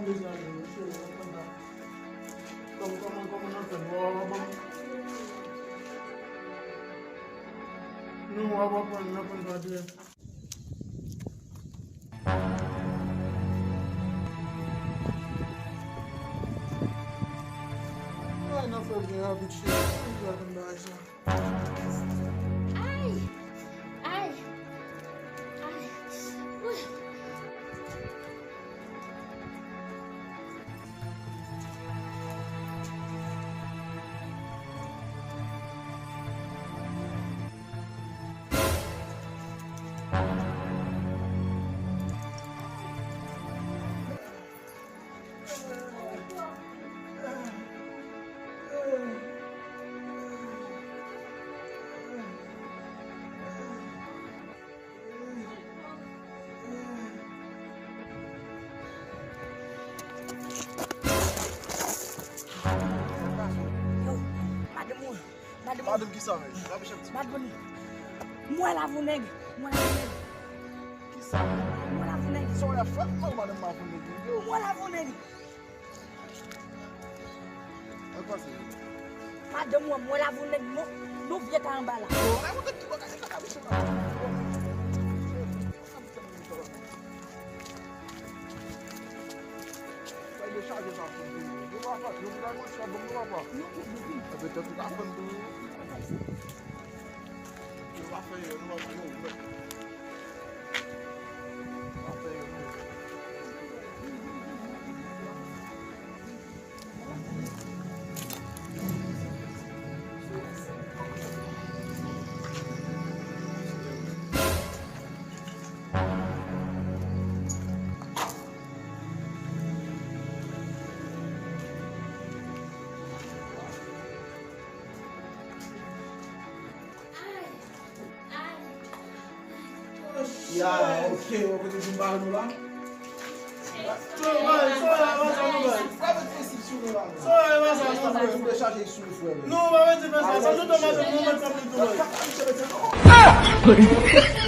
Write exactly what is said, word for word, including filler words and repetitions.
Mezanmi, mesye, nou konn sa. Kòman, kòman, kòman n ap fè? W ap, w ap ban m. Non, w ap, w ap pran, w ap pran sa dirèk. Ay, n ap fè byen rapid, cheri. Ann gade bagay sa. Ay! Ay! Ay! Wi! Yo, madanm mwen, madanm mwen. Madanm kisa, men? Rabiche m ti. Madanm mwen. Mwen la vou nèg, mwen la vou nèg. Kisa? Mwen la vou nèg. Sa w ap fè? Kòman madanm mwen la vou nèg? Yo. Mwen la vou nèg. Al pase. Madanm mwen, mwen la vou nèg, non, non vye ka anba la. Yo, ay, mwen tout bagay, sa ka biche la. Sa dechaje sa pou nou. Nou pa fè, nou pa fè, nou pa fè. Ebyen, tèt ou ka fann tou. Nou pa fè, nou pa fè, nou pa fè. Ya, ok, ou kote pou m bare nou la? Non, pa mete fè sa, sa tout an maten nou mèt fè m tou.